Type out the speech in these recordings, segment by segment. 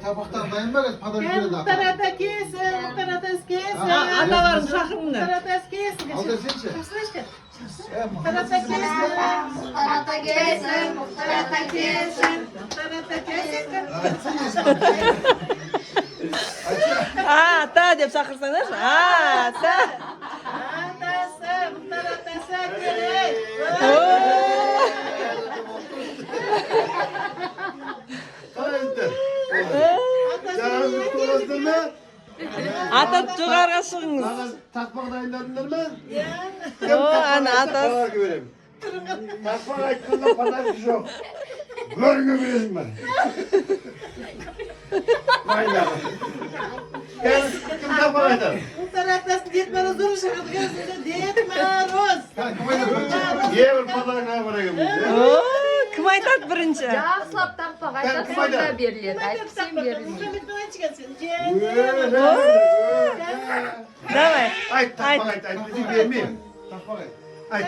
Тақпақтан дайын ба қазір подарок Кел береді Мұхтар ата. Ата келсін, Мұхтар атасы келсін. Аталарын шақырыңдар. Мұхтар атасы келсін. Ал десеңші. Шақырсайшы. Е, Мұхтар ата келсін. Мұхтар ата келсін, Мұхтар ата келсін. Мұхтар ата келсін. Айтсын есін. Ата деп шақырсаңдаршы. Ата. Атасы, Мұхтар атасы келеді. Қалайсыздар? Жаңа жыл құтты болсын ма? Ата, жоғарыға шығыңыз. Маған тақпақ дайындадыңдар ма? О, ана атасы. Подарок беремін. Тақпақ айтқанда подарок жоқ. Көріңе бересің ба? Майда. Кәні, кім тақпақ айтады? Мұхтар атасын Дед Мороз ұры шақырды. Келсін, Дед Мороз. Кім айтады? Небір подарок бар екен. О, кім айтады бірінші? Жақсылап тақпақ айтады, Кім сонда айтады? беріледі. Айтпасаң берілмейді. Мұхаммедпен айтшы келсін. Давай. Айт, тақпақ айт, айт, десең бермеймін. Тақпақ айт. Айт.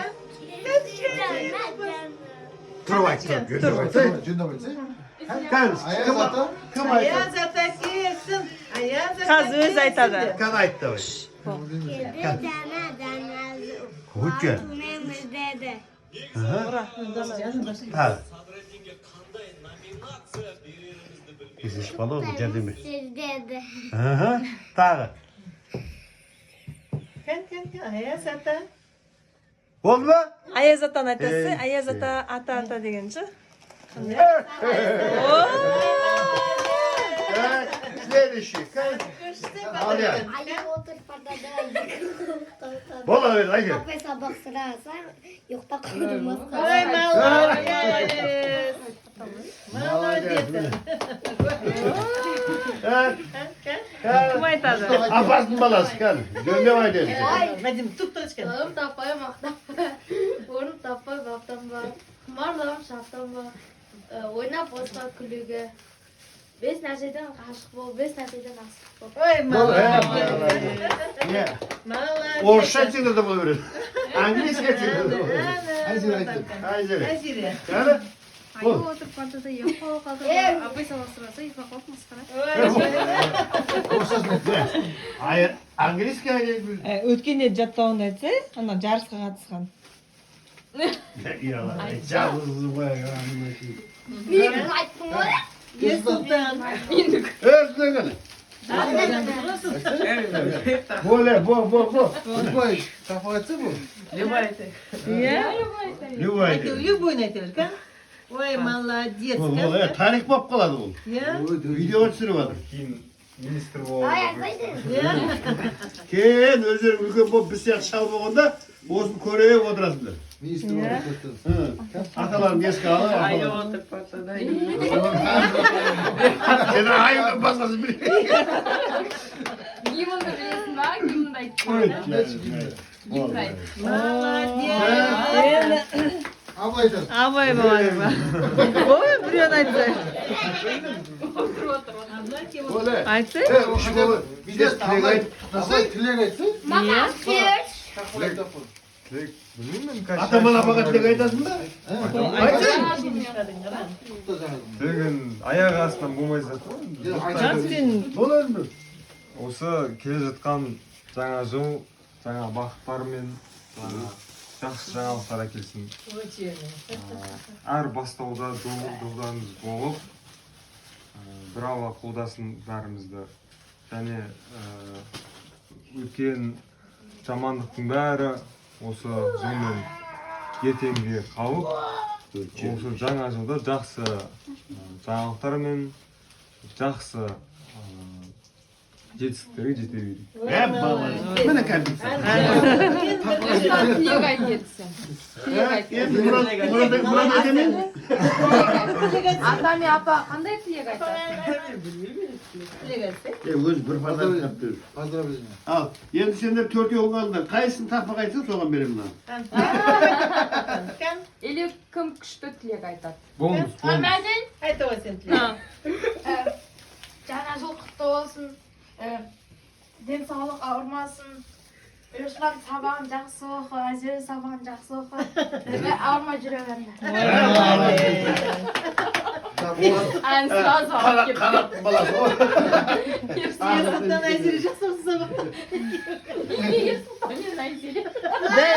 Тұрып айт, тұрып, жөндеп айтсай. Жөндеп айтсай. Кәні, Аяз кім ата. кім айтады? Аяз ата келсін. Аяз ата Қазір өзі айтады. Кәні айт давай. Көке. Тағы. Есін шықпады ғой, жәрдем бер. Аха, тағы. Кән, кән, кән, Аяз ата. Болды ма? Аяз атаны айтасыз. Ей. Аяз ата, ата, ата деген ше. Так, следующий. Кәні. Ал я. Ayı otur pardada Бола бер, айт. Апай сабақ сұрасаң, ұйықтап қалдым. Ой, молодец. Молодец. Молодец. Так, Кән, кәні. Кім айтады? Апасының баласы, кәні. Жөндеп айт енді. Вадим, туп тұршы кән. Орын таппай мақтанба, орын таппай баптанба, құмарлығым шаптанба, ойнап босқа күлуге. Бес нәрседен ғашық бол, бес нәрседен асық бол. Ой, молодец. Не, Молодец. орысша айтсаңдар да бола береді. Английский айтсаңдар да бола береді. Айзере айтты. Айзере. Айзере. Кәні. Аю отырып партада екі қолы қалды. Абай сабақ сұраса, екі қолы масқара. Орысшасын айтты. Ай, английский айтады. Өткенде жаттауын айтса, ана жарысқа қатысқан. Жалғыз ғой. Мен айттым ғой. Ерсұлтан. Өзіне кәні. Боле, бо, бо, бо. Любой тақпақ айтса бұл. Иә. Любой айтады. Любойын айта бер, кән. Ой, молодец. Ол, Кән, ол, тарих болып қалады ол. Иә. Видео түсіріп жатыр. Кейін министр Ай, болады. айтпайды. Иә. Кейін өздерің үлкен болып біз сияқты шал болғанда осыны көріп отырасыңдар. Министр болып кетті. Hı. Аталарың еске алып. Айы отырып Сен айы басқасын білмейсің. Гимнді білесің ба? Гимнді айтып. Ой, Молодец. Енді Абылай айтады. Абай баланың. Ой, біреуін айтса. Оле. Айтса? Е, үш бала. Бүйтесің, Абылай. Абылай тілек айтса. Мама, кеш. Тақпақ айтып қой. Тілек білмеймін мен қазір. Атаман апаға тілек айтасың ба? Айтсаң. Құтты жаңа жыл. Тілегін аяқ астынан болмай жатыр ғой енді. Иә, Жан айтады. сен Болады ма? Осы келе жатқан жаңа жыл жаңа бақыттар мен жаңа жақсы жаңалықтар әкелсін. Әр бастауда жолдарымыз болып, бір Алла қолдасын бәрімізді. Және өткен жамандықтың бәрі осы жылмен ертеңге қалып, осы жаңа жылда жақсы жаңалықтар мен жақсы жетістіктерге жете берейік. Е, бала. Міне кәдімгі. Тілек айт енді сен. Тілек айт. Енді Мұрат, Мұрат, Мұрат айтайын мен? Ата мен апа қандай тілек айтады? Тілек айтса. Е, өзі бір подарок тапты. Поздравление. Ал, енді сендер төртеуің қалдыңдар. Қайсысын тақпақ айтса, соған беремін мынаны. Кән. Или кім күшті тілек айтады? Бонус, бонус. Айта ғой сен тілек. Жаңа жыл құтты болсын, денсаулық ауырмасын, Руслан сабағын жақсы оқы, Әзер сабағын жақсы оқы. Ауырмай жүре беріңдер. Е, Ән сразу алып кетті. Қанаттың баласы ғой. Ерсұлтан, Айзере жақсы сабақта. Ерсұлтан мен Айзере. Да.